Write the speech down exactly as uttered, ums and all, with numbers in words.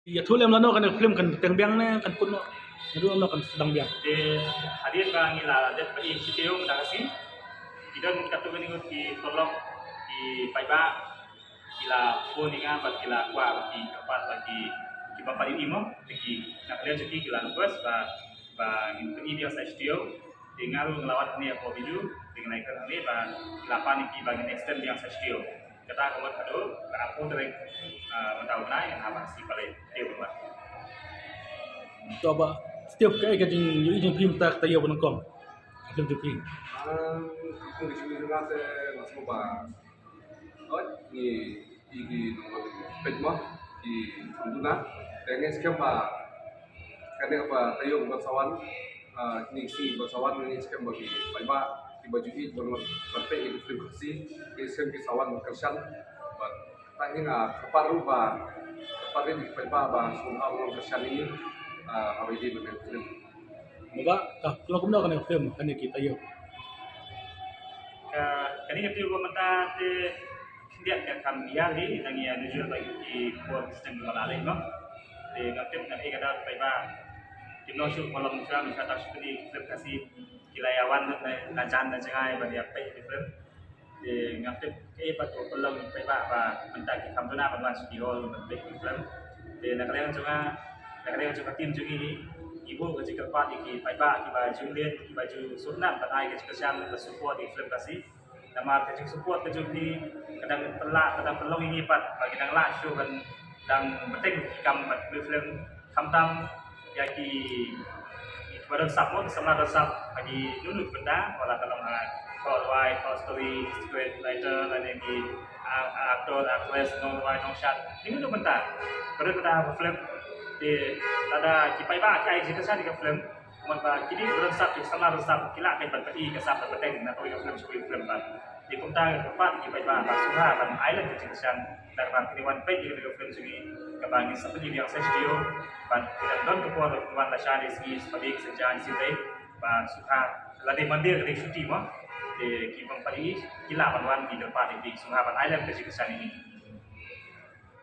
Ïathuh lem lano kane ka film kan teng biang ne kan kut noh. Ïathuh lano kan sdang biang. Te hadien ba ngi la dep ba i sitio mynta ka sngi, ki don katto katne ngut ki paralok, ki paidbah, ki la phone ïa nga bad ki la kwah ba ki kyrpad ba ki, ki bam pat ïa i mo. Te ki, na ka liang jong ki, ki la request ba, ba ngin pyni biang sa sitio. Te nga ruh nga la wad hangne hapoh Biju, te nga la ïakren hangne ba la pan ïa ki ba ngin extend biang sa sitio. Kata ka mut haduh ka arphew tarik, ah, mynta u bnai, haba shi palei, sitio ba. To Bah, sitio, kaei ka jingïohi jong phi mynta ka taïew ba nyngkong? Ka film jong phi. Ah, ka film jong nga te nga sngewbha Oi, ngi, ngi, ngi, ngi, peit mo, ki kham duna. Te ngi skhem ba kane ka taïew ba sa wan, ah, ngi sngi ba sa wan, ngi skhem ba ki paidbah kiba ju ïeit ban wan ban peit ïa ki film Khasi, ngi skhem ki sa wan kyrshan. Bad ta hi nga kyrpad ruh ba, kyrpad ïa ki paidbah ba sngewbha ban wan kyrshan ïa ngi, ah, haba ïadei bad ki film. Mo Bah, ka kloi kumno kane ka film, kane ki taïew? Ka, kane ka taïew ba mynta te khyndiat ka kham ïa hi, tang ïa nujor ba ki por ki stem ba la leh mo. Te ngam tip na ka dei ka dei ba kim nang shu ba long shuwa, shuwa ta shu pynlong film Khasi. Ki la ïa wan na, na jan na jngai ban ïa peit ki film. Te ngam tip kaei pat u pynlong paidbah ba mynta ki kham duna ban wan sha ki hall ban peit ki film. Te na ka liang jong nga, na ka liang jong ka team jong ngi, ngi buh ka jingkyrpad ïa ki paidbah kiba ju leit, kiba ju sngewtynnat ban ai ka jingkyrshan, ban support ïa ki film Khasi. Namar ka jingsupport ka jong phi ka dang pynlah, ka dang pynlong ïa ngi pat ba ngi dang lah shuh ban dang bteng ki kam ban pynlong film. Khamtam ïa ki, kiba don sap mo, ki samla don sap ha ki nongïalam bynta, wat la ka long ha Khot Wai, Khot Story, script writer, lane ki, ah, actor, actress, nongwai, nongshad, ki nongïalam bynta. Ba don bynta ha ka film. Te lada ki paidbah ki ai jingkyrshan ïa ka film, kumta ba kine ba don sap, ki samla don sap, ki lah ban peit ka sap ba bteng na kawei ka film sha kawei ka film pat. Te kumta nga kyrpad ïa ki paidbah ba sngewbha ban ai lem ka jingkyrshan. Tang ba phi wan peit ïa ka film jong ngi kaba ngin sa pynlong biang sa sitio. Bad ki dang don ka por wan lashai, sngi, Saturday, Sunday, Sunday, ba sngewbha, lada Monday ka dei shuti mo. Te ki bym pat ïohi, ki lah ban wan, ngi kyrpad ïa ki sngewbha ban ai lem ka jingkyrshan ïa ngi.